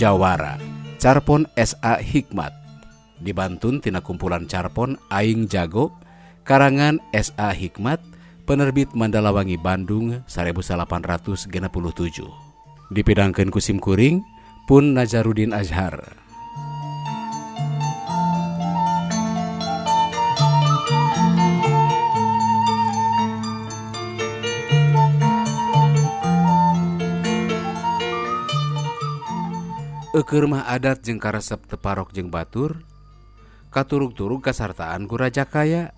Jawara, Carpon SA Hikmat. Dibantun tina kumpulan Carpon Aing Jago, karangan SA Hikmat, penerbit Mandalawangi Bandung 1867. Dipidangkeun ku simkuring pun Nazaruddin Azhar. Eukeur mah adat jeung karesep teparok jeung batur, katurug-turug kasartaan ku raja kaya.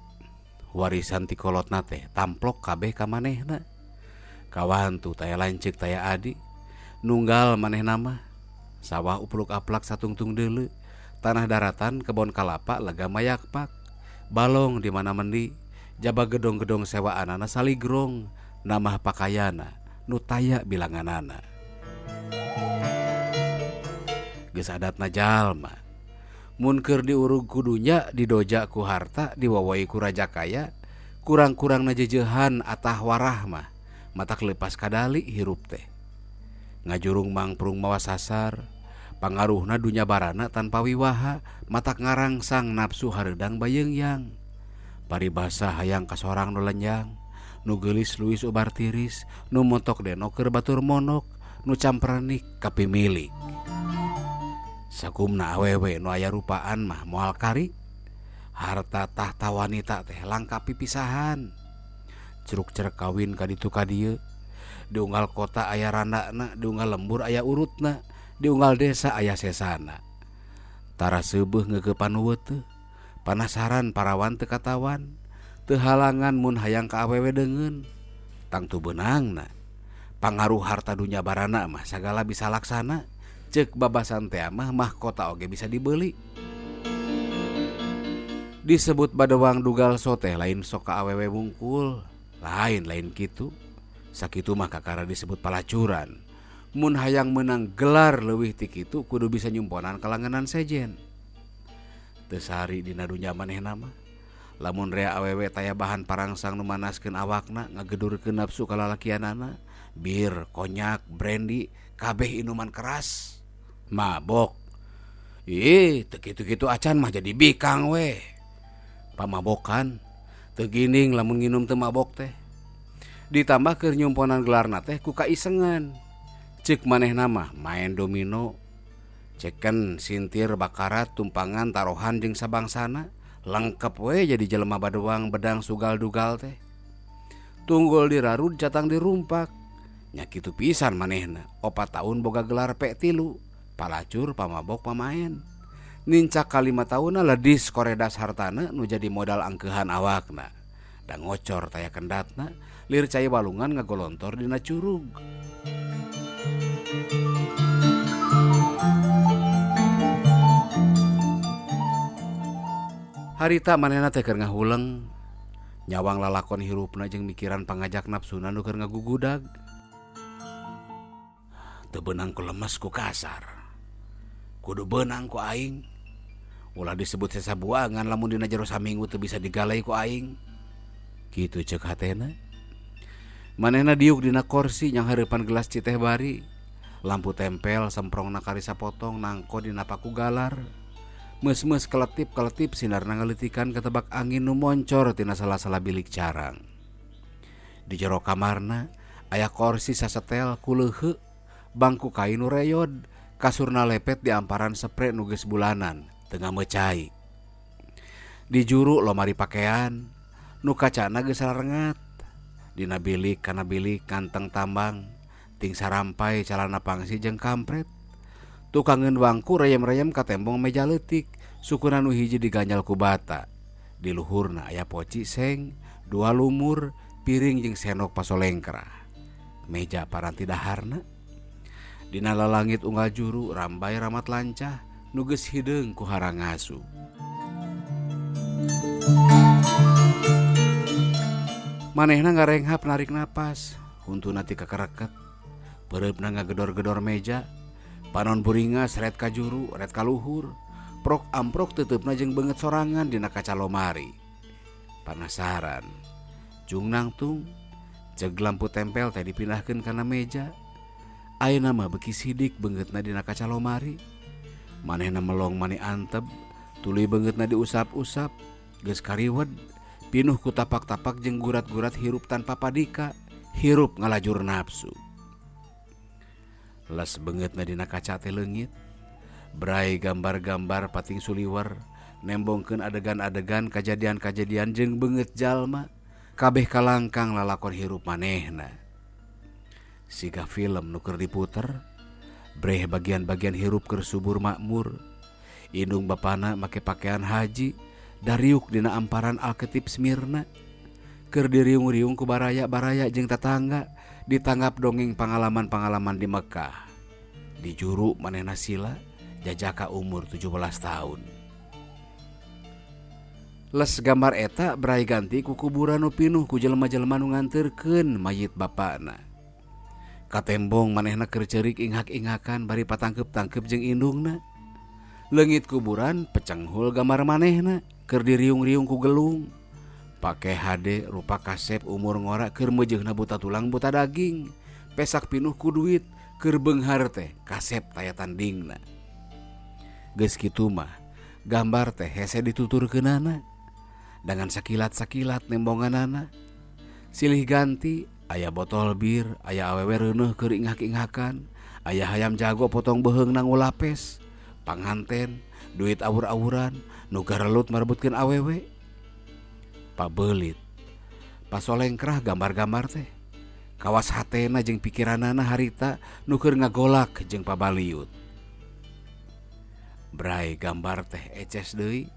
Warisan ti kolotna teh tamplok kabeh ka manehna. Kawantu taya lanceuk taya adi, nunggal manehna mah. Sawah upluk aplak satungtung deuleu, tanah daratan kebon kalapa lega mayakpak, balong di mana mendi, jaba gedong-gedong sewaanana saligrong, namah pakayana nu taya bilanganana. Geus adatna jalma mun keur diurug ku dunya, didoja ku harta, diwawai ku raja kaya, kurang-kurangna jejehan atah warah mah matak leupas kadali hirup teh. Ngajurung mangprung mawa sasar, pangaruhna dunya barana tanpa wiwaha, matak ngarangsang nafsu hareudang bayeungyang. Paribasa hayang kasorang nu lenjang, nu geulis luis ubar tiris, nu montok denok keur batur monok, nu campranik kapimilik. Sakumna awewe nu aya rupaan mah moal kari, harta tahta wanita teh langka pipisahan. Ceruk-cerek kawin ka ditu ka dieu, diunggal kota aya randana, diunggal lembur aya urutna, diunggal desa aya sesana. Tara seubeuh ngeukepan teu, panasaran parawan teu katawan, teu halangan mun hayang ka awewe deungeun. Tangtu beunangna, pangaruh harta dunya barana mah sagala bisa laksana. Cek babasan teh mah mahkota oge bisa dibeli. Disebut badewang dugal soteh lain sok ka awewe wungkul, lain-lain kitu. Sakitu mah kakara disebut palacuran. Mun hayang menang gelar leuwih ti kitu kudu bisa nyumponan kalangenan sejen. Teu sari dina dunya manehna mah. Lamun rea awewe taya bahan parangsang nu manaskeun awakna, ngagedurkeun nafsu kalalakianana, bir, konyak, brandy, kabeh inuman keras. Mabok. Ih, teu kitu-kitu acan mah jadi bikang we. Pamabokan teu gining lamun nginum teu mabok teh. Ditambah keur nyumponan gelarna teh ku kaisengan. Ceuk manehna mah main domino, ceken, sintir, bakarat, tumpangan, tarohan jeung sabangsana, lengkep we jadi jelema badewang bedang sugal-dugal teh. Tunggul dirarud catang dirumpak. Nya kitu pisan manehna, 4 tahun boga gelar P3, palacur, pamabok, pamaen. Nincak ka 5 taunna ledis koredas hartana nu jadi modal angkeuhan awakna. Da ngocor taya kendatna, lir cai walungan ngagolontor dina curug. Harita manehna teh keur ngahuleng, nyawang lalakon hirupna jeung mikiran pangajak nafsuna nu keur ngagugudag. Teu beunang ku lemes ku kasar, kudu beunang ku aing. Ulah disebut sesa buangan lamun dina jero saminggu teu bisa digalai ku aing. Kitu ceuk hatena. Manehna diuk dina korsi nyang hareupan gelas citeh bari. Lampu tempel semprongna karisa potong nangko dina paku galar. Meus-meus keletip-keletip sinarna ngaleutikan ketebak angin nu moncor tina sala-sala bilik carang. Di jero kamarna aya korsi sasetel ku leuheu, bangku kain nu reyod, kasurna lepet di amparan sepre nu geus bulanan tengah mecai. Di juru lomari pakaian nu kacana geus sarengat. Dina bilik kana bilik kanteng tambang, ting sarampai calana pangsi jeung kampret. Tukangeun bangku reyem-reyem ka tembong meja leutik, sukuna nu hiji diganjal ku bata. Di luhurna aya poci seng, 2 lumur, piring jeung sendok pasolengkrah. Meja paranti daharna. Dina lalangit unggal juru rambai ramat lancah nu geus hideung ku harangasu. Manehna ngarenghap narik napas, huntuna ti kakereket. Peureupna ngagedor-gedor meja, panon buringas ret ka juru, ret ka luhur. Prok amprok teuteup jeung beungeut sorangan dina kaca lomari. Panasaran. Jung nangtung, ceuk lampu tempel teh dipindahkeun kana meja. Ayeuna mah beuki sidik beungeutna dina kaca lomari. Manehna melong mani anteb, tuluy beungeutna diusap-usap, geus kariwed, pinuh ku tapak-tapak jeung gurat-gurat hirup tanpa padika, hirup ngalajur nafsu. Les beungeutna dina kaca teh leungit, bray gambar-gambar pating suliwer, nembongkeun adegan-adegan kajadian-kajadian jeung beungeut jalma, kabeh kalangkang lalakon hirup manehna. Siga film nu keur diputer, breh bagian-bagian hirup keur subur makmur. Indung bapana make pakaian haji, dariuk dina amparan alketip Smirna. Keur diriung-riung ku baraya-baraya jeung tatangga, ditanggap dongeng pangalaman-pangalaman di Mekah. Di juru manehna sila, jajaka umur 17 tahun. Les gambar eta bray ganti ku kuburan nu pinuh ku jelema-jelema nu nganterkeun mayit bapana. Katembong manehna keur ceurik inghak-inghakan bari patangkeup-tangkeup jeung indungna. Leungit kuburan pecenghul gambar manehna keur diriung-riung ku gelung. Pake HD rupa kasep umur ngora keur meujeuhna buta tulang buta daging. Pesak pinuh ku duit keur beunghar teh kasep taya tandingna. Geus kitu mah gambar teh hese dituturkeunana. Dengan sakilat-sakilat nembonganana. Silih ganti aya botol bir, aya awewe reuneuh keur inghak-inghakan, aya hayam jago potong beuheungna ngulapes, panganten, duit awur-awuran, nu garelut marebutkeun awewe. Pabelit, pasolengkrah gambar-gambar teh. Kawas hatena jeung pikiranana harita nu keur ngagolak jeung pabaliut. Bray gambar teh eces deui.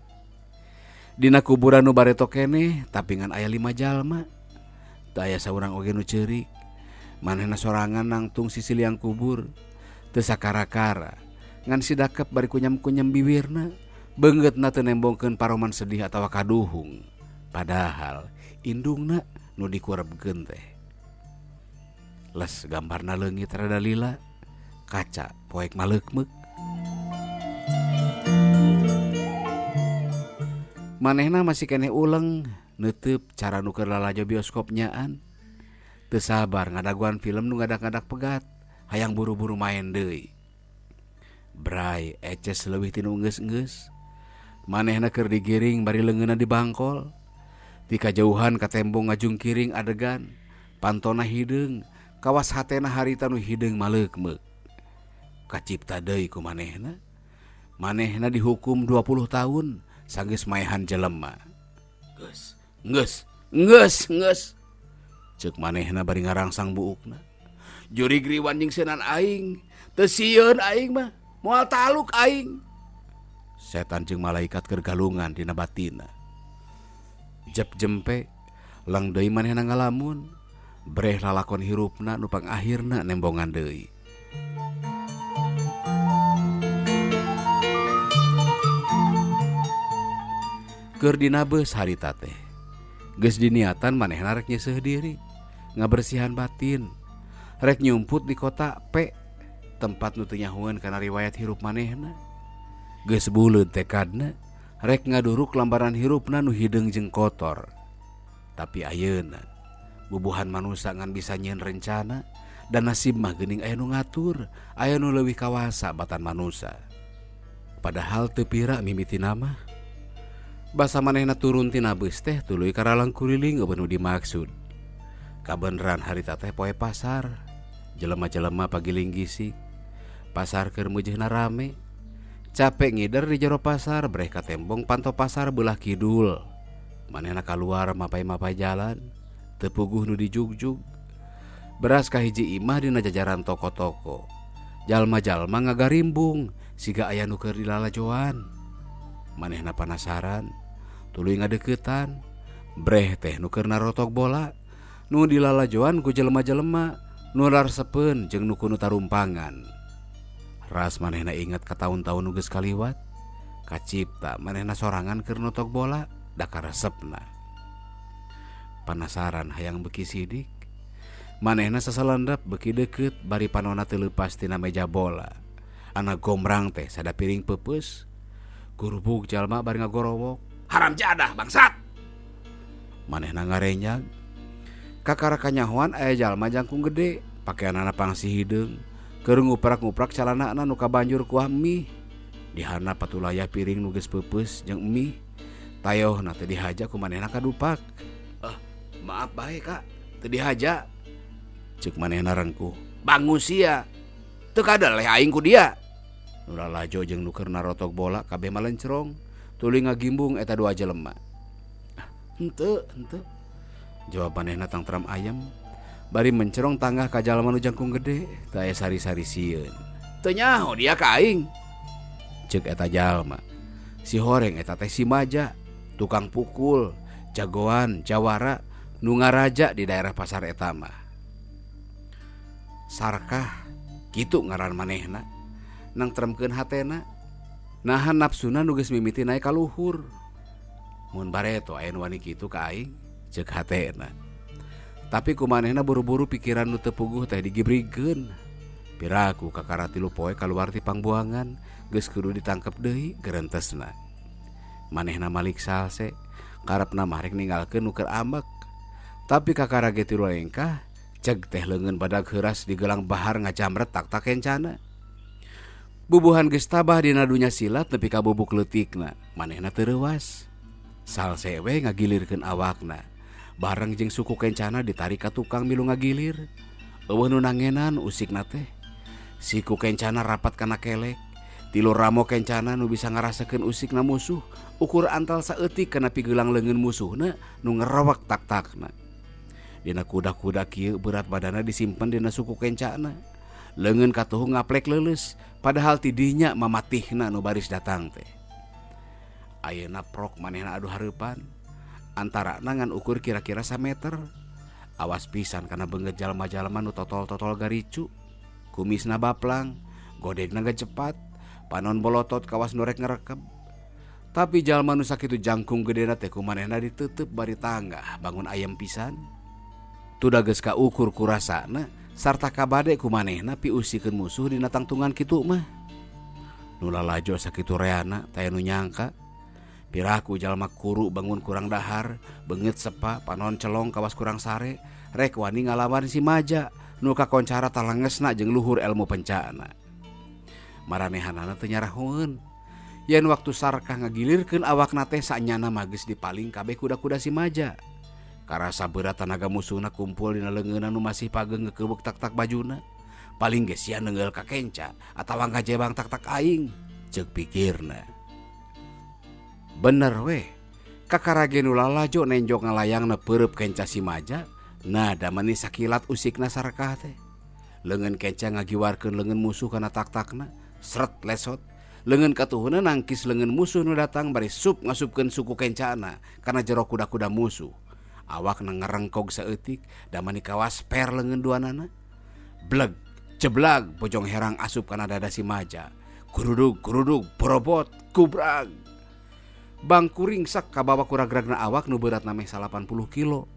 Dina kuburan nu bareto keneh tapi ngan aya 5 jalma. Teu aya saurang oge nu ceurik. Manehna sorangan nangtung sisi liang kubur. Teu sakara-kara ngan sidakep bari kunyam-kunyam biwirna. Beungeutna teu nembongkeun paroman sedih atawa kaduhung. Padahal indungna nu dikurebkeun teh. Les gambarna leungit rada lila, kaca poek maleukmeuk. Manehna masih keneh uleng neuteup cara nu keur lalajo bioskop nyaan. Teu sabar ngadaguan film nu ngadak-ngadak pegat, hayang buru-buru maen deui. Bray eces leuwih tinu enggeus-enggeus. Manehna keur digiring bari leungeunna dibangkol. Ti kajauhan katembong ngajungkiring adegan, pantona hideung, kawas hatena harita nu hideung maleukmeuk. Kacipta deui ku manehna. Manehna dihukum 20 tahun sanggeus maehan jelema. Geus, geus, geus, geus. Ceuk manehna bari ngarangsang buukna. Jurig riwan jeung seunan aing, teu sieun aing mah, moal taluk aing. Setan jeung malaikat keur galungan dina batina. Jep jempe, lang deui manehna ngalamun, breh lalakon hirupna nu pangakhirna nembongan deui. Keur dina beus harita teh, geus diniatan manehna rek nyeuseuh diri, ngabersihan batin, rek nyumput di kota P, tempat nu teu nyahueun kana riwayat hirup manehna. Geus buleud tekadna, rek ngaduruk lambaran hirupna nu hideung jeung kotor. Tapi ayeuna bubuhan manusa ngan bisa nyieun rencana dan nasib mah geuning aya nu ngatur, aya nu leuwih kawasa batan manusa. Padahal teu pira mimitina mah. Basa manehna turun tina beus teh tuluy karalang kuriling eueuh nu dimaksud. Kabeneran harita teh poe pasar, jelema-jelema pagiling gisik. Pasar keur meujeuhna rame. Capek ngider di jero pasar, breh katembong panto pasar beulah kidul. Manehna kaluar mapai-mapai jalan, teu puguh nu dijugjug. Beras kahiji imah dina jajaran toko-toko. Jalma-jalma ngagarimbung siga aya nu keur dilalajoan. Manehna panasaran, tuluy ngadeuketan. Breh teh nu keur narotok bola, nu dilalajoan ku jelema-jelema nu larsepeun jeung nu kunu tarumpangan. Ras manehna inget ka taun-taun nu geus kaliwat, kacipta manehna sorangan keur notok bola da karesepna. Panasaran hayang beuki sidik, manehna sasalendep beuki deukeut bari panona teu leupas tina meja bola. Anak gombrang teh sada piring peupeus, gurubug jalma bari ngagorowok, haram jadah bangsat. Manehna ngarenyag. Kakara kanyahoan aya jalma jangkung gede, pakaianana pangsi hideung, Keur nguprak-nguprak calanana nu kabanjur kuah mie. Dihandap patulaya piring nu geus peupeus jeung mie. Tayohna teu dihaja ku manehna kadupak. Maaf bae Kak, teu dihaja. Ceuk manehna rengkuh. Bangus sia. Teu kadeleh aing ku dia. Nu lalajo jeung nu keur narotok bola kabeh malencrong. Tuluy ngagimbung eta dua jelema. Henteu, henteu. Jawab manehna tangtram ayam. Bari mencerong tanggah ka jalma nu jangkung gede, teu aya sari-sari sieun. Teu nyaho dia ka aing. Ceuk eta jalma. Si horeng eta teh si Maja, tukang pukul, jagoan, jawara, nu ngaraja di daerah pasar eta mah. Sarkah kitu ngaran manehna, nangtremkeun hatena, nahan nafsuna nu geus mimiti naek ka luhur. Mun bareto aya nu wani kitu ka aing, ceuk hatena. Tapi ku manehna buru-buru pikiran nu teu puguh teh digibrigkeun. Piraku kakara 3 poe kaluar ti pangbuangan, geus kudu ditangkep deui gerentesna. Manehna malik salse, karepna mah rek ninggalkeun nu keur ambek. Tapi kakara ge 3 lengkah, ceg teh leungeun badag heuras di gelang bahar ngajamret tak-tak kencana. Bubuhan geus tabah dina dunya silat nepi ka bubuk leutikna, manehna teu reuas. Salse we ngagilirkeun awakna. Bareng jeung suku kencana ditarik ka tukang milu ngagilir. Eueuh nu nangenan usikna teh. Siku kencana rapat kana kelek. Tilu ramo kencana nu bisa ngarasakeun usikna musuh, ukur antal saeutik kana pigelang leungeun musuhna nu ngerawak tak-takna. Dina kuda-kuda kieu berat badana disimpen dina suku kencana. Leungeun katuhu ngaplek leuleus, padahal tidinya mamatihna nu baris datang teh. Ayeuna prok manehna adu hareupan. Antara ngan ukur kira-kira sameter. Awas pisan kana beungeut jalma-jalma nu totol-totol garicu. Kumisna baplang, godegna gecepat, panon bolotot kawas nu rek ngerekeb. Tapi jalma nu sakitu jangkung gedena teh ku manehna diteuteup bari tanggah bangun ayam pisan. Tuda geus kaukur ku rasana sarta kabade ku manehna piusikeun musuh dina tangtungan kitu mah. Nu lalajo sakitu reana taya nu nyangka. Piraku jalma kuru bangun kurang dahar, beungeut sepa, panon celong kawas kurang sare, rek wani ngalawan si Maja nu kakoncara talengesna jeung luhur ilmu pencana. Maranehanana teu nyarahoeun. Yen waktu Sarkah ngagilirkeun awakna teh sanyana mah geus dipaling kabeh kuda-kuda si Maja. Karasa berat tanaga musuhna kumpul dina leungeunna nu masih pageung ngeukeubeuh tak-tak bajuna. Paling ge sia neunggeul ka kenca atawa ngajebang tak-tak aing, ceuk pikirna. Bener weh, kakarage nu lalajo nenjok ngalayangna peureub kenca si Maja, nah da meni sakilat usikna Sarkah teh. Leungeun kenca ngagiwarkeun leungeun musuh kana tak-takna, sret lesot. Leungeun katuhuna nangkis leungeun musuh nu datang bari sup ngasupkeun suku kencana kana jero kuda-kuda musuh. Awakna ngerengkog saeutik da mani kawas per leungeun duanana. Bleg, jeblag bojong herang asup kana dada si Maja. Gurudug, gurudug, borobot, kubrag. Bangku ringsak kabawa kuragragna awak nu beratna meh 80 kilo.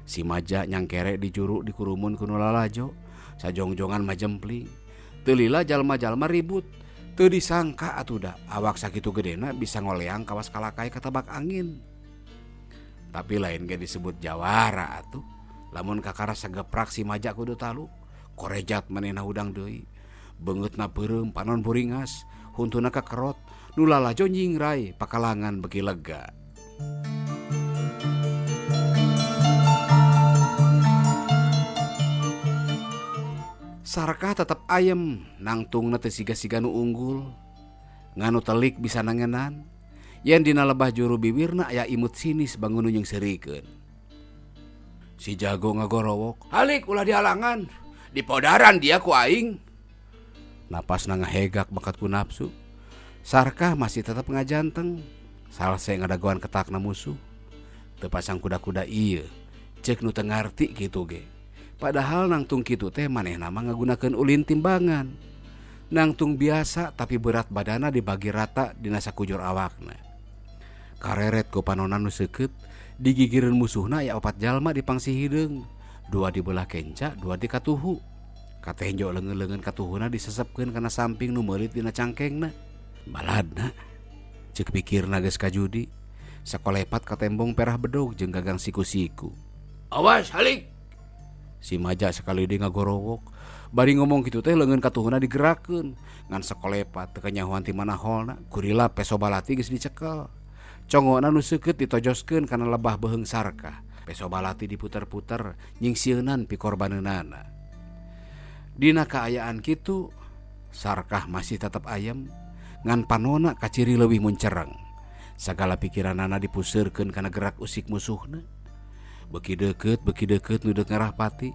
Si Maja nyangkere di juru dikurumun ku nu lalajo, sajongjongan majempling. Teu lila jalma-jalma ribut. Teu disangka atuh da awak sakitu gedena bisa ngoleang kawas kalakai katabak angin. Tapi lain ge disebut jawara atuh. Lamun kakara sageprak si Maja kudu taluk, korejat manehna hudang deui. Beungeutna beureum, panon buringas, huntuna kakerot. Nu lalajo nyingrai pakalangan beki lega. Sarkah tetep ayem, nangtungna teu siga-siga nu unggul. Nganu telik bisa nangenan. Yen dina lebah juru bibirna aya imut sinis bangun nu nyeungseurikeun. Si jago ngagorowok, "Halik ulah dihalangan, dipodaran dia ku aing." Napasna ngahegak bakat ku nafsu. Sarkah masih tetep ngajanteng. Salse ngadagoan ketakna musuh. Teu pasang kuda-kuda ieu, ceuk nu teu ngarti kitu ge. Padahal nangtung kitu teh manehna mah ngagunakeun ulin timbangan. Nangtung biasa tapi berat badana dibagi rata dina sakujur awakna. Kareret ku panonan nu seukeut, digigireun musuhna aya 4 jalma di pangsi hideung, 2 di belah kenca, 2 di katuhu. Katenjo leungeun-leungeun katuhuna disesepkeun kana samping nu meulit dina cangkengna. Baladna ceuk pikirna geus kajudi, sakolepat ka tembong perah bedog jeung gagang siku-siku. Awas halik. Si Maja sakali deui ngagorowok. Bari ngomong kitu teh leungeun katuhuna digerakkeun. Ngan sakolepat teu kanyahoan ti mana holna, kurilap peso balati geus dicekel. Congona nu seukeut ditojoskeun kana lebah beuheung Sarkah. Peso balati diputer-puter nyingsieunan pikorbaneunana. Dina kaayaan kitu, Sarkah masih tetep ayem, ngan panona kaciri leuwih muncereng. Sagala pikiranana dipuseurkeun kana gerak usik musuhna. Beuki deukeut nu deuk ngarahpati.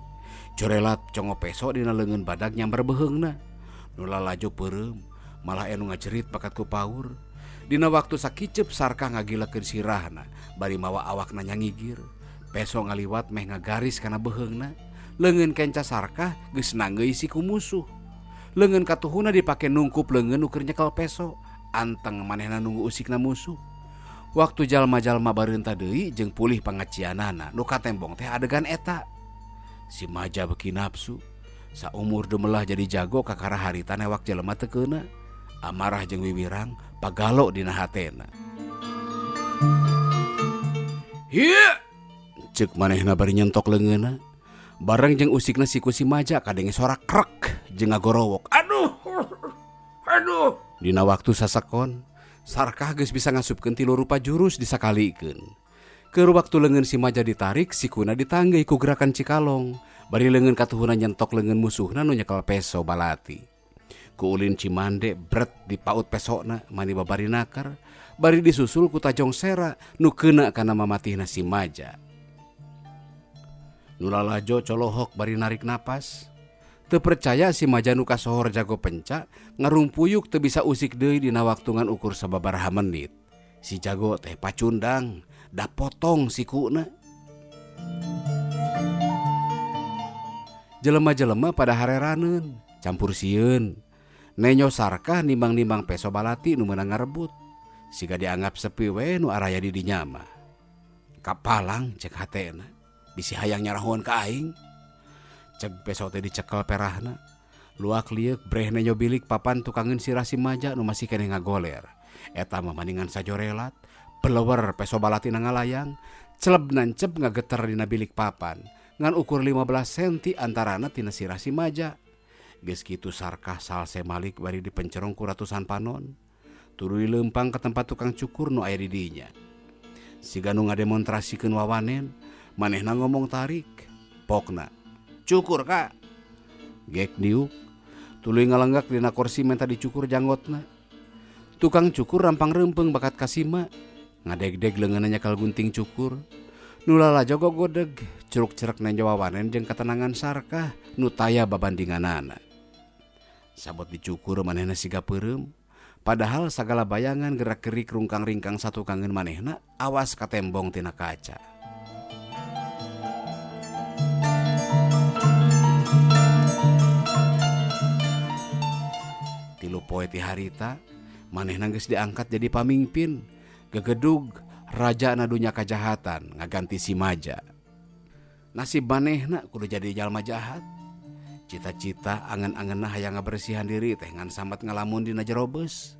Corelat congo peso dina leungeun badag nyamber beuheungna. Nu lalajo peureum, malah anu ngajerit bakat ku paur. Dina waktu sakiceup Sarkah ngagilekeun sirahna, bari mawa awakna nyangigir. Peso ngaliwat meh ngagaris kana beuheungna. Leungeun kenca Sarkah geus nanggeuy siku musuh. Leungeun katuhuna dipake nungkup leungeun nu keur nyekel peso. Anteng manehna nunggu usikna musuh. Waktu jalma-jalma bareunta deui jeung pulih pangacianana, nu katembong teh adegan eta. Si Maja beuki nafsu, saumur dumelah jadi jago kakara harita newak jelema teu keuna. Amarah jeung wiwirang pagalo dina hatena. Hieu! Ceuk manehna bari nyentok leungeunna. Bareng jeung usikna siku si Maja kadenge sora krek jeung ngagorowok. Aduh! Aduh! Dina waktu sasekon, Sarkah geus bisa ngasupkeun tilu rupa jurus disakalikeun. Keur waktu leungeun si Maja ditarik, sikuna ditanggeuy ku gerakan Cikalong. Bari leungeun katuhuna nyentok leungeun musuhna nu nyekel peso balati. Ku ulin Cimande bret dipaut pesona mani babari nakar, bari disusul ku tajong sera nu keuna kana mamatihna si Maja. Nu lalajo colohok bari narik napas. Teu percaya si Maja nu kasohor jago penca, ngarumpuyuk teu bisa usik deui dina waktu ngan ukur sababaraha menit. Si jago teh pacundang, da potong sikuna. Jelema-jelema pada hareraneun, campur sieun. Nenyo Sarkah nimbang-nimbang peso balati nu meunang ngarebut. Siga dianggap sepi we nu araya di dinya mah. Kapalang cek hatena, bisi hayang nyarahoan ka aing. Ceg peso teh dicekel perahna. Luak lieuk breh nenyo bilik papan tukangeun sirah si Maja nu masih keneh ngagoler. Eta mah maningan sajorelat, pelewer peso balati na ngalayang, celeb nancep ngageter dina bilik papan. Ngan ukur 15 senti antarana tina sirah si Maja. Geus kitu Sarkah salse malik bari dipencerong ku ratusan panon. Tuluy leumpang ka tempat tukang cukur nu aya di dinya. Siga nu ngademonstrasikeun wawanen, manehna ngomong tarik, pokna. Cukur kak. Gek diuk, tuluy ngalenggak dina kursi menta dicukur janggotna. Tukang cukur rampang rempeng bakat kasima, ngadegdeg leungeunna nyekel gunting cukur. Nu lalajo gogodeg, curuk-cerek nenjo wawanen jeung katenangan Sarkah nu taya babandinganana. Sabot dicukur manehna siga peureum, padahal sagala bayangan gerak-gerik rungkang-ringkang satukangeun manehna awas katembong tina kaca. Tilu poe ti harita, manehna geus diangkat jadi pamingpin, gegedug raja na dunya kajahatan ngaganti si Maja. Nasib manehna kudu jadi jalma jahat. Cita-cita angen-angenna hayang ngabersihan diri teh ngan sambat ngalamun dina jero beus.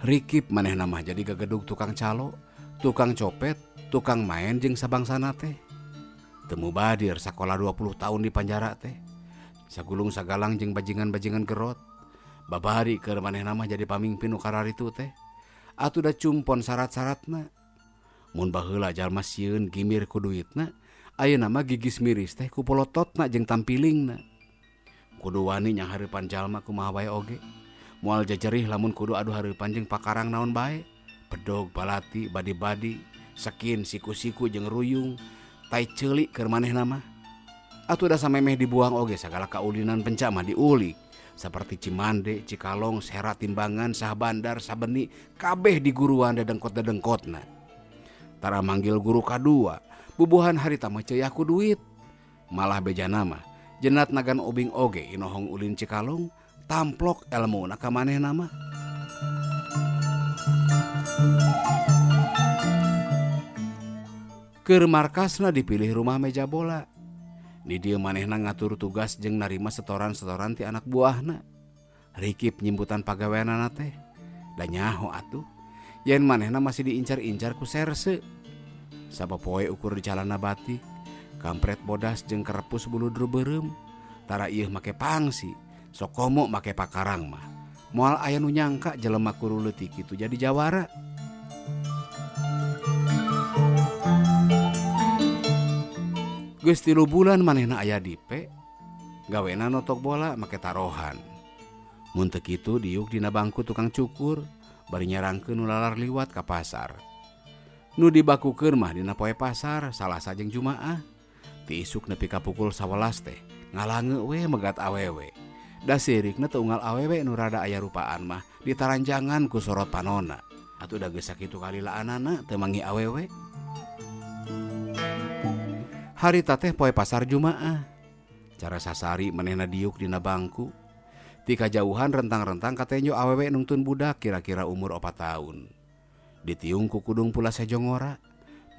Rikip manehna mah jadi gegedug tukang calo, tukang copet, tukang main jeung sabangsana teh. Teu mubadir sakola 20 tahun di panjara teh. Sagulung sagalang jeung bajingan-bajingan gerot. Babari keur manehna mah jadi pamingpin nu kararitu teh. Atuh da cumpon syarat-syaratna. Mun baheula jalma sieun gimir ku duitna, ayeuna mah gigis miris teh ku polototna jeung tampilingna. Kudu wani nyanghareupan jalma kumaha wae oge. Moal jajerih lamun kudu adu hareupan jeung pakarang naon bae. Bedog, balati, badi-badi, sekin, siku-siku jeung ruyung, tai ceuli keur manehna mah. Atuh da samemeh dibuang oge sagala kaulinan penca mah diulik. Seperti Cimande, Cikalong, Sera Timbangan, Sah Bandar, Sabeni, kabeh di guruan dedengkot-dedengkotna. Tara manggil guru kadua, bubuhan harita mah ceuy ku duit. Malah bejana mah, jenat nagan obing oge inohong ulin Cikalong, tamplok elmuna ka manehna mah. Keur markasna dipilih rumah meja bola. Di dieu manehna ngatur tugas jeung narima setoran-setoran ti anak buahna. Rikip nyimbutan pagaweanana teh. Da nyaho atuh yen manehna masih diincar-incar ku serse. Sapopoe ukur di calana batik, kampret bodas jeung kerepus buludru beureum. Tara ieu make pangsi, sokomo make pakarang mah. Moal aya nu nyangka jelema kuru leutik kitu jadi jawara. Geus 3 bulan manehna aya di P, gawena notok bola make tarohan. Mun teu kitu diuk dina bangku tukang cukur, bari nyarangkeun nu lalar liwat ka pasar. Nu dibakukeun mah dina poe pasar, Salasa jeung Jumaah. Ti isuk nepi ka pukul 11 teh ngalange we megat awewe. Da sirikna teu unggal awewe nu rada aya rupaan mah ditaranjangan ku sorot panona. Atuh da geus sakitu kalilaanana teu manggih awewe. Harita teh poe pasar Jumaah. Cara sasari manehna diuk dina bangku. Ti kajauhan rentang-rentang katenjo awewe nungtun budak kira-kira umur 4 tahun. Ditiung ku kudung pula sejongora.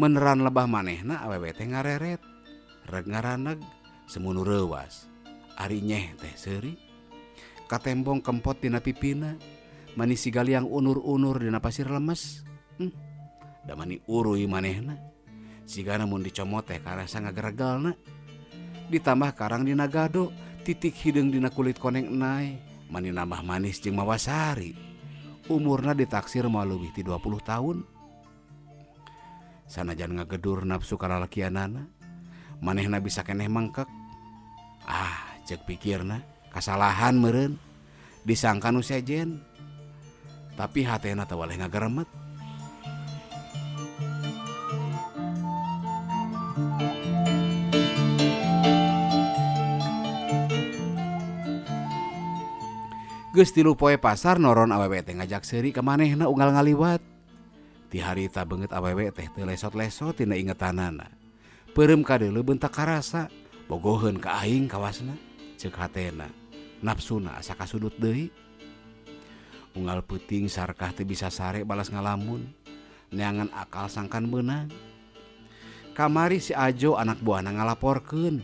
Meneran lebah manehna awewe teh ngareret. Reg ngaraneg semunu reuwas. Ari nyeh teh seuri. Katembong kempot dina pipina. Mani sigaliang unur-unur dina pasir lemes. Da mani uruy manehna. Sigana mun dicomot teh karasa ngageregelna. Ditambah karang dina gado, titik hideung dina kulit koneng enai, mani nambah manis jeung mawasari. Umurna ditaksir moal leuwih ti 20 tahun. Sanajan ngagedur nafsu kalalakianana, manehna bisa keneh mengkek. Ah, ceuk pikirna, kasalahan meureun, disangka nu sejen. Tapi hatena teu waleh ngageremet. Geus 3 poe pasar noron awewe teh ngajak seuri ka manehna unggal ngaliwat. Ti harita beungeut awewe teh teu lesot-lesot tina ingetanana. Peureum kadeuleu bentak karasa, bogoheun ka aing kawasna, ceuk hatena. Nafsuna asa kasudut deui. Unggal peuting sarkah teu bisa sare balas ngalamun, neangan akal sangkan meunang. Kamari si Ajo anak buahna ngalaporkeun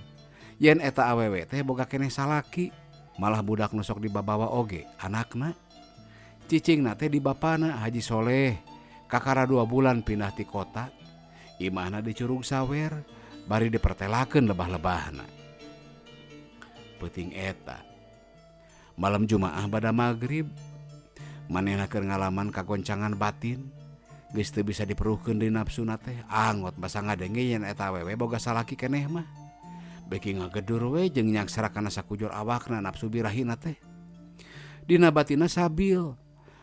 yen eta awewe teh boga keneh salaki. Malah budak nu sok dibabawa oge anakna. Cicingna teh di bapana Haji Soleh. Kakara 2 bulan pindah ti kota. Imahna di Curug Sawer bari dipertelakeun lebah-lebahna. Peuting eta malam Jumaah bada magrib manehna keur ngalaman kagoncangan batin. Geus teu bisa diperuhkeun deui nafsuna teh. Angot basa ngadenge yen eta awewe boga salaki keneh mah. Beki ngagedur we jeung nyangsara kana sakujur awakna nafsu birahina teh. Dina batina sabil.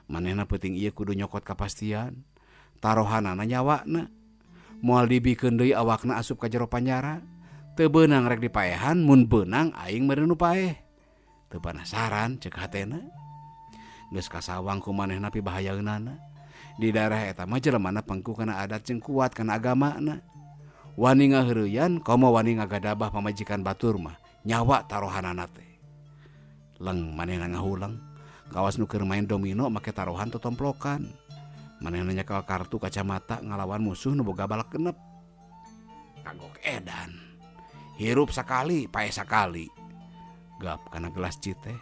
Manehna peuting ieu kudu nyokot kapastian. Tarohanana nyawana. Moal dibikeun deui awakna asup ka jero panjara. Teu beunang rek dipaehan, mun beunang aing meureun nu paeh. Teu panasaran ceuk hatena. Geus kasawang ku manehna pibahayaeunana. Di daerah eta mah jelemana pengku kana adat jeung kuat kana agamana. Wani ngaheureyan komo wani ngagadabah pamajikan batur mah nyawa tarohanana teh. Leng manehna ngahulang kawas nu keur main domino make tarohan totomplokan. Manehna nyekel kartu kacamata ngalawan musuh nu boga balak genep. Kagok edan. Hirup sakali paeh sakali. Gap kana gelas citeh.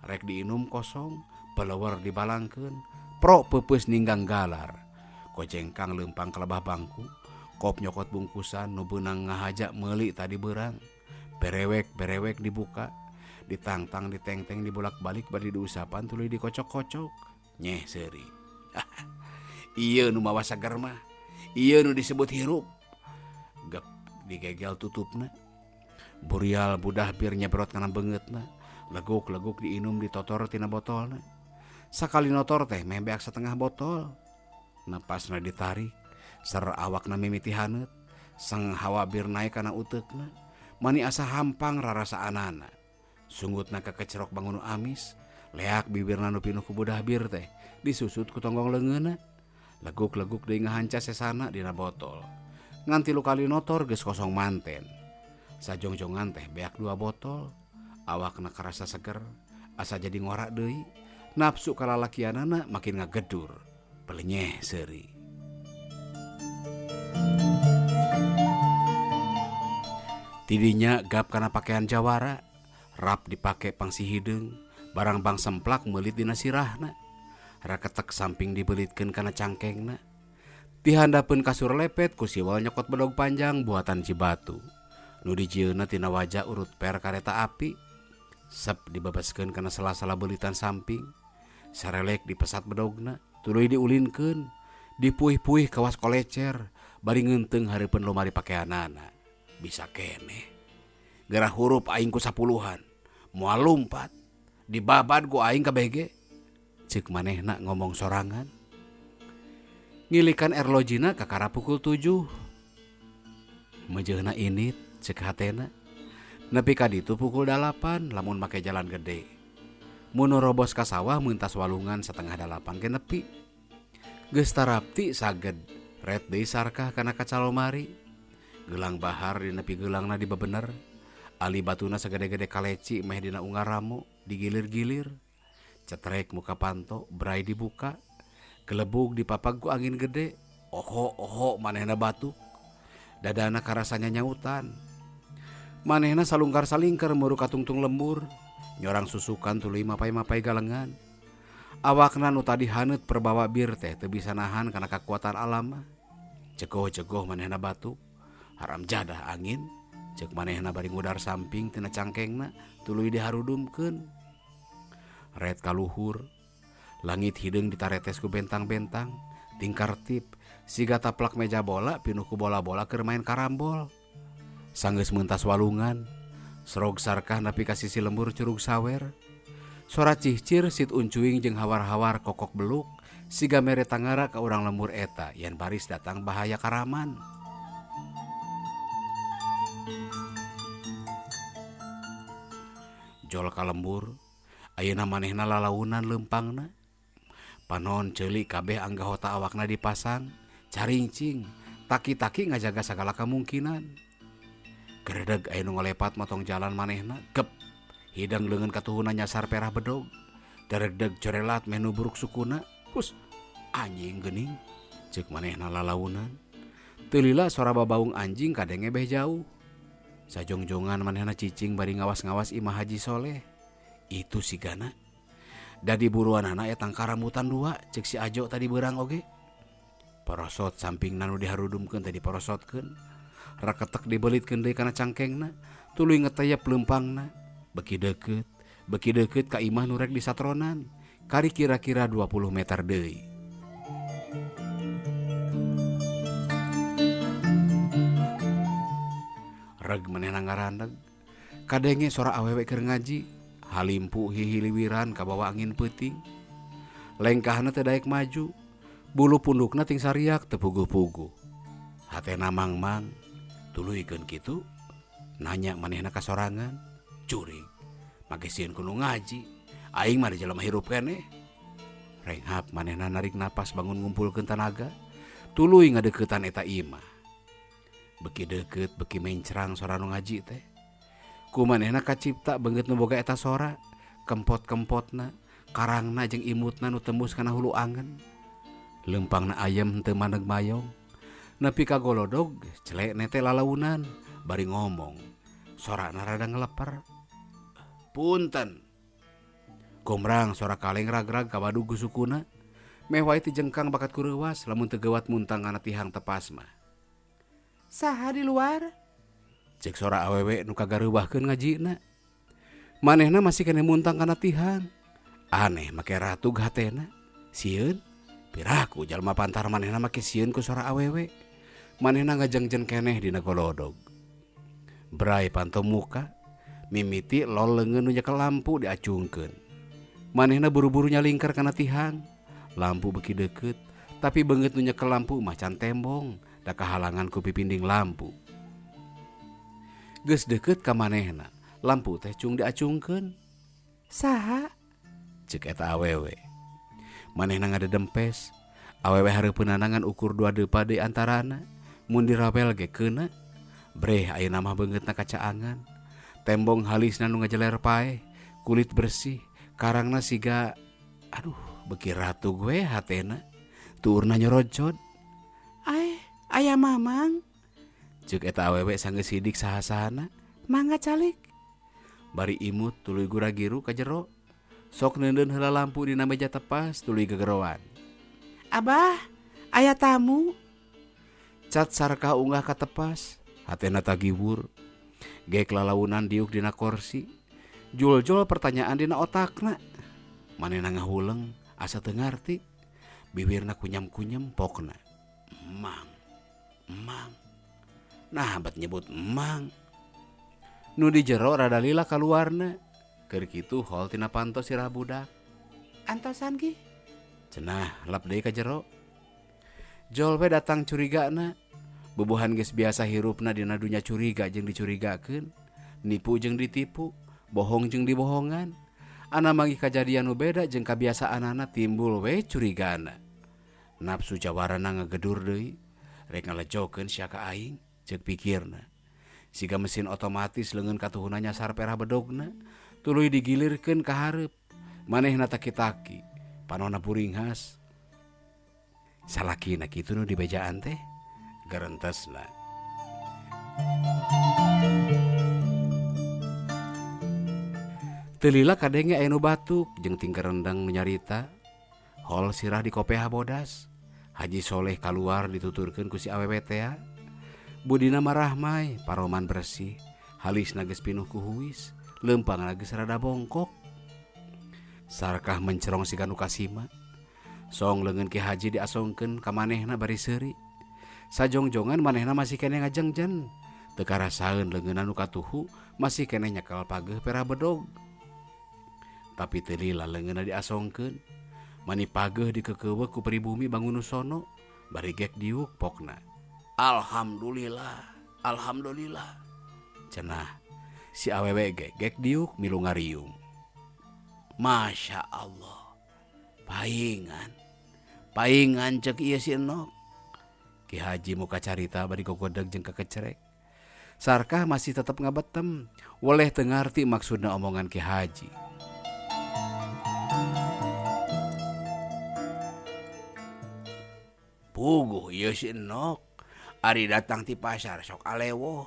Rek diinum kosong, peleueur dibalangkeun, pro peupeus ninggang galar. Kojengkang leumpang ka lebah bangku. Kop nyokot bungkusan nu beunang ngahaja meuli tadi beurang. Berewek-berewek dibuka, ditangtang ditengteng dibolak-balik bari diusapan tuluy dikocok-kocok. Nyeh seuri. Ieu nu mawa sager mah. Ieu nu disebut hirup. Gep digegel tutupna. Burial budah bir nyebrot kana beungeutna. Leguk-leguk diinum ditotor tina botolna. Sakali notor teh meh beak setengah botol. Napasna ditarik. Ser awakna mimiti haneut, sang hawa bir naik kana uteukna, mani asa hampang rarasaanana. Sungutna kakecerok bangun amis, leak bibirna nu pinuh ku budah bir teh, disusut ku tonggong leungeunna. Leguk-leguk deui ngahanca sesana dina botol. Ngan 3 kali notor geus kosong manten. Sajongjongan teh beak 2 botol, awakna karasa seger, asa jadi ngorak deui. Nafsu kalalakianana makin ngagedur, pelenyeh seuri. Tidinya gap kana pakaian jawara, rap dipake pangsi hideung, barang bang semplak meulit dina sirahna. Raketek samping dibelitkeun kana cangkengna. Ti handapeun kasur lepet ku siwal nyokot bedog panjang buatan Cibatu. Nu dijieunna tina waja urut per kareta api. Sep dibebeskeun kana sela-sela beulitan samping. Sarelek dipesat bedogna, tuluy diulinkeun. Dipuih-puih kawas kolecer, bari ngeunteung hareupeun lomari pakeanana. Bisa keneh. Gerah hurup aing ku sapuluhan. Moal lumpat. Dibabad ku aing kabeh ge. Ceuk manehna ngomong sorangan. Ngilikan erlojina kakara pukul 7. Mejeuna init ceuk hatena. Nepi ka ditu pukul 8 lamun make jalan gede. Mun robos ka sawah meuntas walungan 7:30 ge nepi. Geus tarapti saged ret deui sarkah kana kaca lomari. Gelang bahar dina nepi geulangna dibebener. Ali batuna sagede-gede kaleci meh dina unggar ramo digilir-gilir. Cetrek muka panto brai dibuka. Gelebug dipapag ku angin gede. Oho oho manehna batuk. Dadana karasanya nyautan. Manehna salungkar salingkar muru katungtung lembur. Nyorang susukan tuluy mapai-mapai galengan. Awakna nu tadi haneut perbawa bir teh teu bisa nahan kana kakuatan alam mah. Cegoh-cegoh manehna batuk. Haram jadah angin. Ceuk manehna bari ngudar samping tina cangkengna tuluy diharudumkeun. Ret kaluhur. Langit hideung ditaretes ku bentang-bentang, tingkar tip, siga taplak meja bola pinuh ku bola-bola keur main karambol. Sanggeus meuntas walungan, serog sarkah nepi ka sisi lembur curug sawer. Sora cihcir sit uncuing jeung hawar-hawar kokok beluk, siga mere tangara ka urang lembur eta yen baris datang bahaya karaman. Jol ka lembur, ayeuna manehna lalaunan leumpangna. Panon ceuli kabeh anggahota awakna dipasang, caringcing, taki-taki ngajaga sagala kemungkinan. Geredeg aya nu ngalepat motong jalan manehna, gep. Hidang leungeun katuhuna nyasar perah bedog. Daregdeg corelat menu buruk sukuna, hus anjing geuning. Ceuk manehna lalaunan. Teu lila sora babaung anjing kadenge beh jauh. Sajongjongan manehna cicing bari ngawas-ngawas imah Haji Soleh. Itu sigana. Dadi buruanana eta tangkaramutan dua, ceuk si Ajo tadi beurang oge. Porosot sampingna nu diharudumkeun teh diporosotkeun. Raketek dibelitkeun deui kana cangkengna, tuluy ngeteyep leumpangna. Beki deukeut ka imah nu rek disatronan. Kari kira-kira 20 meter deui. Reg manehna ngarandeg. Kadenge sora awewe keur ngaji. Halimpu hihiliwiran kabawa angin peuting. Lengkahna teu daek maju. Bulu pundukna ting sariak teu puguh-puguh. Hatena mangmang, tuluykeun kitu. Nanya manehna ka sorangan, curig. Make sieun ku nu ngaji. Aing mah di jelema hirup keneh. Renghap manehna narik napas bangun ngumpulkeun tanaga. Tuluy ngadeuketan eta imah. Beki deukeut beki mencrang sora nu ngaji teh. Ku manehna kacipta beungeut nu boga eta sora, kempot-kempotna, karangna jeung imutna nu tembus kana hulu angen. Leumpangna ayem henteu maneg mayong. Nepi ka golodog celekne teh lalaunan bari ngomong. Sorana rada ngeleper. Punten. Gomrang sora kaleng ragrag kabadug sukuna. Meh wae ti jengkang bakat kureuwas lamun teu geuwat muntang kana tihang tepas mah. Saha di luar? Cek sora awewe nu kagareuwahkeun ngajina. Manehna masih keneh muntang kana tihang. Aneh make ratug hatena. Sieun piraku jalma pantar manehna make sieun ku sora awewe. Manehna ngajengjen keneh dina golodog. Brai panto muka, mimiti lol leungeun nu nyekel lampu diacungkeun. Manehna buru-buru nyalingkar kana tihang. Lampu beuki deukeut, tapi beungeut nu nyekel lampu mah can tembong, da kahalangan ku pipinding lampu. Geus deukeut ka manehna, lampu teh cung diacungkeun. Saha? Ceuk eta awewe. Manehna ngadedempes. Awewe hareupeunana ngan ukur 2 depa deui antarana. Mun dirawel ge keuna. Breh ayeuna mah beungeutna kacaangan. Tembong halisna nu ngajeler paeh, kulit bersih, karangna siga aduh beuki ratu gue hatena. Tuurna nyorocod. Aeh, aya mamang. Ceuk eta awewe sanggeus sidik saha-sahana, mangga calik. Bari imut tuluy gura-giru ka jero. Sok neundeun heula lampu dina meja tepas tuluy gegeroan. Abah, aya tamu. Cat Sarkah unggah ka tepas, hatena tagiwur. Gek lalaunan diuk dina korsi. Jul-jul pertanyaan dina otakna. Manehna ngahuleng asa teu ngarti. Biwirna kunyam-kunyam pokna. Emang, emang. Nah, bet nyebut emang. Nu di jero rada lila kaluarna. Keur kitu hol tina panto sirah budak. Antosan ki. Cenah lap deui ka jero. Jol we datang curigana. Bubuhan geus biasa hirupna dina dunya curiga jeung dicurigakeun, nipu jeung ditipu, bohong jeung dibohongan. Ana manggih kajadian nu beda jeung kabiasaanana timbul we curigana. Nafsu jawarana ngagedur deui, rek ngalejokeun sia ka aing, ceuk pikirna. Siga mesin otomatis leungeun katuhuna nyasar perah bedogna, tuluy digilirkeun ka hareup. Manehna taki-taki, panonna buringhas. Salakina kitu nu dibejaan teh, gerentesna. Teu lila kadenge aya nu batuk jeung tingker rendeng nu nyarita. Hol sirah dikopeha bodas. Haji Soleh kaluar dituturkeun ku si awewe tea. Budina marahmai, paroman bersih, halisna geus pinuh ku huis, leumpangna geus rada bongkok. Sarkah mencerong siga nu kasima. Song leungeun Ki Haji diasongkeun ka manehna bari seuri. Sajongjongan manehna masih keneh ngajengjen. Teu karasaeun leungeunna nu katuhu masih keneh nyekel pageuh perah bedog. Tapi teu lila leungeunna diasongkeun. Mani pageuh dikeukeuweuk ku pribumi bangun sono bari gek diuk pokna. Alhamdulillah, alhamdulillah. Cenah si awewe ge gek diuk milu ngariung. Masya Allah. Paingan, paingan cek ieu si Enok. Ki Haji muka carita bari gogodeg jeung kekecerek. Sarkah masih tetep ngabetem, weleh teu ngarti maksudna omongan Ki Haji. Puguh ieu si Enok, ari datang ti pasar sok alewoh.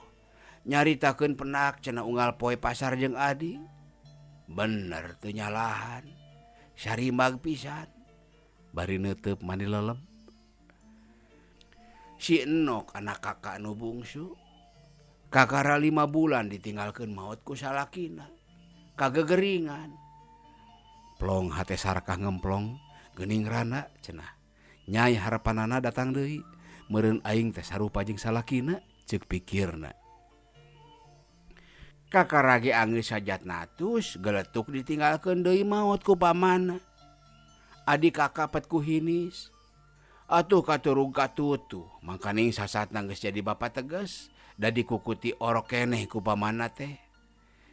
Nyaritakeun penak cenah unggal poe pasar jeung Adi. Bener teu nyalahan. Sarimag pisan. Bari neuteub mani leleb. Si Enok anak kakak nu bungsu. Kakara 5 bulan ditinggalkeun maot ku salakina. Kagegeringan. Plong hate Sarkah ngemplong geuning rana cenah. Nyai harapanana datang deui. Meureun aing teh sarupa jeung salakina ceuk pikirna. Kakara ge anggeus sajatnatus geletuk ditinggalkeun deui maot ku pamana. Adi kakak pet ku hinis. Atuh katurug katutuh, mangkaning sasatna geus jadi bapa tegas, da dikukuti orok keneh ku pamana teh.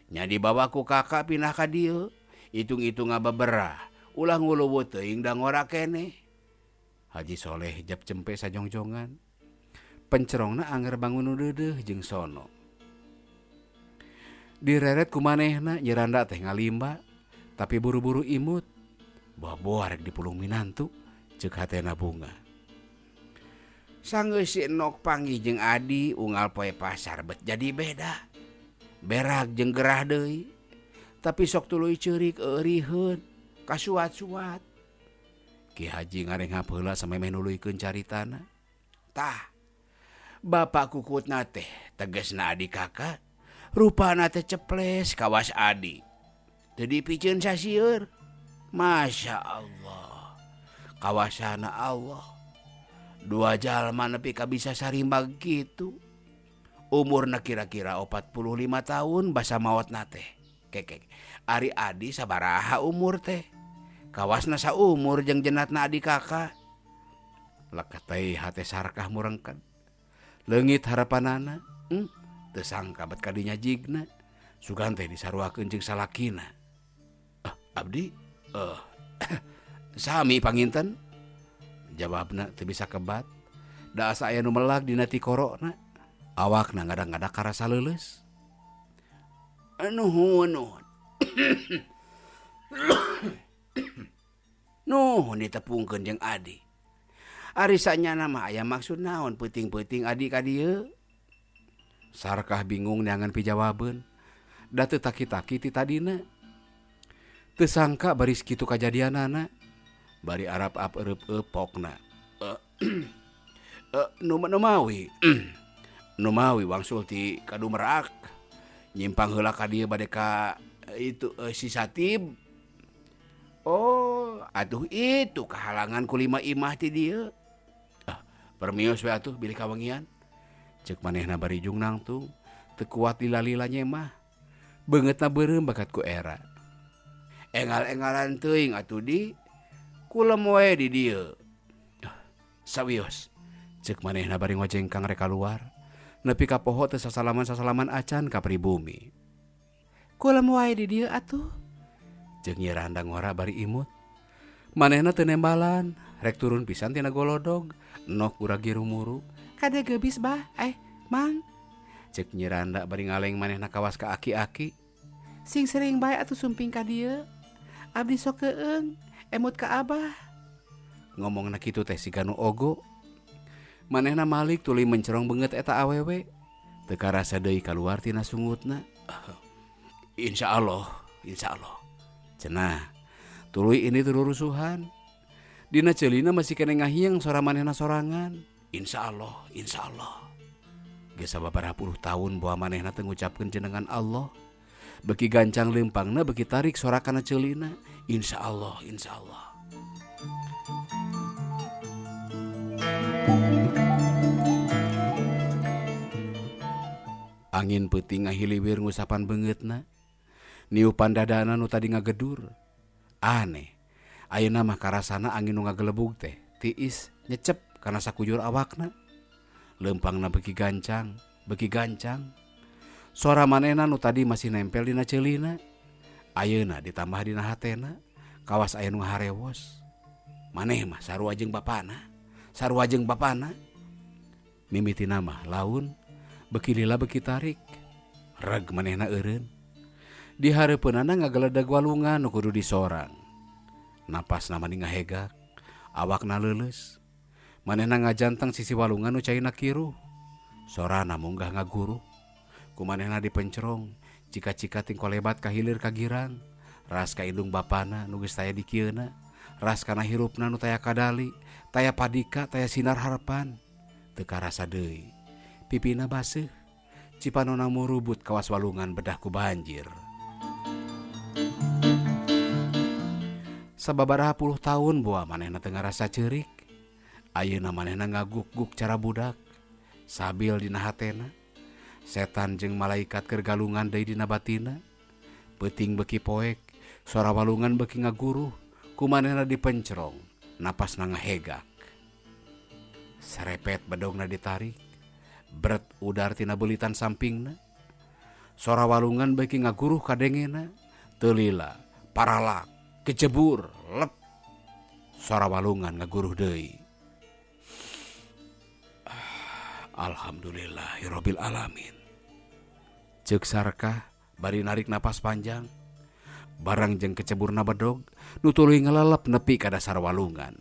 Nya dibawa ku kakak pindah ka dieu, hitung-hitung ngabeberah, ulah nguluweuh teuing da ngora keneh. Haji Soleh jap cempe sajongjongan. Pencerongna anger bangun nu deudeuh jeung sono. Direret ku manehna nyiranda teh ngalimba, tapi buru-buru imut. Boa-boa rek dipulung minantu, ceuk hatena bunga. Sanggeus si Enok panggih jeung Adi unggal poe pasar bet jadi beda. Berak jeung gerah deui. Tapi sok tuluy ceurik euriheun, kasuat-suat. Ki Haji ngarenghap heula samemeh nuluykeun caritana. Tah, bapak kukutna teh tegesna adi kakak. Rupana teh ceples kawas Adi. Teu dipiceun sasieur. Masya Allah. Kawasana Allah. 2 jalma nepi ka bisa sarimbag kitu. Umurna kira-kira 45 tahun basa maotna teh. Kekek. Ari Adi sabaraha umur teh? Kawasna saumur jeung jenatna adi kakak. Lekat teh hate Sarkah murengkeun. Leungit harapanana, teu sangka bet kadinya jigna. Sugan teh disaruakeun jeung salakina. Abdi, sami panginten. Jawabna teu bisa kebat. Da asa aya nu melag dina tikorona. Awakna ngadak-ngadak karasa leuleus. Nuhun, nuhun. Nuhun ditepungkeun jeung Adi. Ari sanyana mah aya maksud naon peuting-peuting Adi ka dieu? Sarkah bingung neangan pijawabeun. Da teu taki-taki ti tadina. Teu sangka baris kitu kajadianana. Bari arap-ap eureupeup pokna. Nu mawi. Nu mawi wangsul ti Kadumerak. Nyimpang heula ka dieu bade ka itu si Satib. Oh, atuh itu kahalangan ku lima imah ti dieu. Ah, permios we atuh bilih kawengian. Ceuk manehna bari jung nangtung, teu kuat lila-lila nyemah. Beungeutna beureum bakat ku era. Engal-engalan teuing atuh di kulem wae di dieu. Ah, sawios. Ceuk manehna bari ngojengkang rek kaluar. Nepi ka poho teu sasalaman-sasalaman acan ka pribumi. Kulem wae di dieu atuh. Ceuk Nyi Randa ngora bari imut. Manehna teu nembalan, rek turun pisan tina golodog, nok uragi rumuru. Kade geubis bah, mang. Ceuk Nyi Randa bari ngaleng manehna kawas ka aki-aki. Sing sering bae atuh sumping ka dieu. Abdi sok keung, emut ka abah. Ngomongna kitu teh siga nu ogo. Manehna malik tuluy mencerong beungeut eta awewe. Teu karasa deui kaluar tina sungutna. Insyaallah, insyaallah. Cenah. Tuluy ini rurusuhan. Dina ceulina masih keneh ngahieng sora manehna sorangan. Insyaallah, insyaallah. Geus sababaraha puluh tahun boa manehna teu ngucapkeun jenengan Allah. Beki gancang leumpangna beki tarik sora kana ceulina. Insyaallah, insyaallah. Angin peuting ngahiliwir ngusapan beungeutna. Niupan dadana nu tadi ngagedur. Aneh, ayeuna mah karasana angin nu ngagelebug teh tiis nyecep kana sakujur awakna. Leumpangna beuki gancang, beuki gancang. Sora manehna nu tadi masih nempel dina ceulina, ayeuna ditambah dina hatena, kawas aya nu ngaharewos. Maneh mah sarua jeung bapana, sarua jeung bapana. Mimitina mah laun beuki lila beuki tarik. Reg manehna eureun. Di hareupeunana ngageledeg walungan nu kudu disorang. Napasna mani ngahegak, awakna leuleus. Manehna ngajanteng sisi walungan nu caina kiruh. Sorana munggah ngaguruh. Ku manehna dipencerong, cika-cika tingkolebat ka hilir ka girang. Ras ka indung bapana nu geus taya dikieuna. Ras kana hirupna nu taya kadali, taya padika, taya sinar harepan. Teu karasa deui. Pipina baseuh. Cipanona murubut kawas walungan bedah ku banjir. Sababaraha puluh tahun boa manehna teu ngarasa ceurik. Ayeuna manehna ngaguk-guk cara budak. Sabil dina hatena. Setan jeung malaikat keur galungan deui dina batina. Peuting beuki poek, sora walungan beuki ngaguruh, ku manehna dipencerong, napasna ngahegak. Serepet bedogna ditarik, bret udar tina beulitan sampingna. Sora walungan beuki ngaguruh kadengena, teu lila, paralak, kecebur, lep. Sora walungan ngaguruh deui. Alhamdulillahirabbil alamin. Ceuk Sarkah bari narik napas panjang. Barang jeung keceburna bedog nu tuluy ngalelep nepi ka dasar walungan.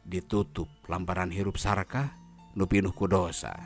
Ditutup lamparan hirup Sarkah nu pinuh ku dosa.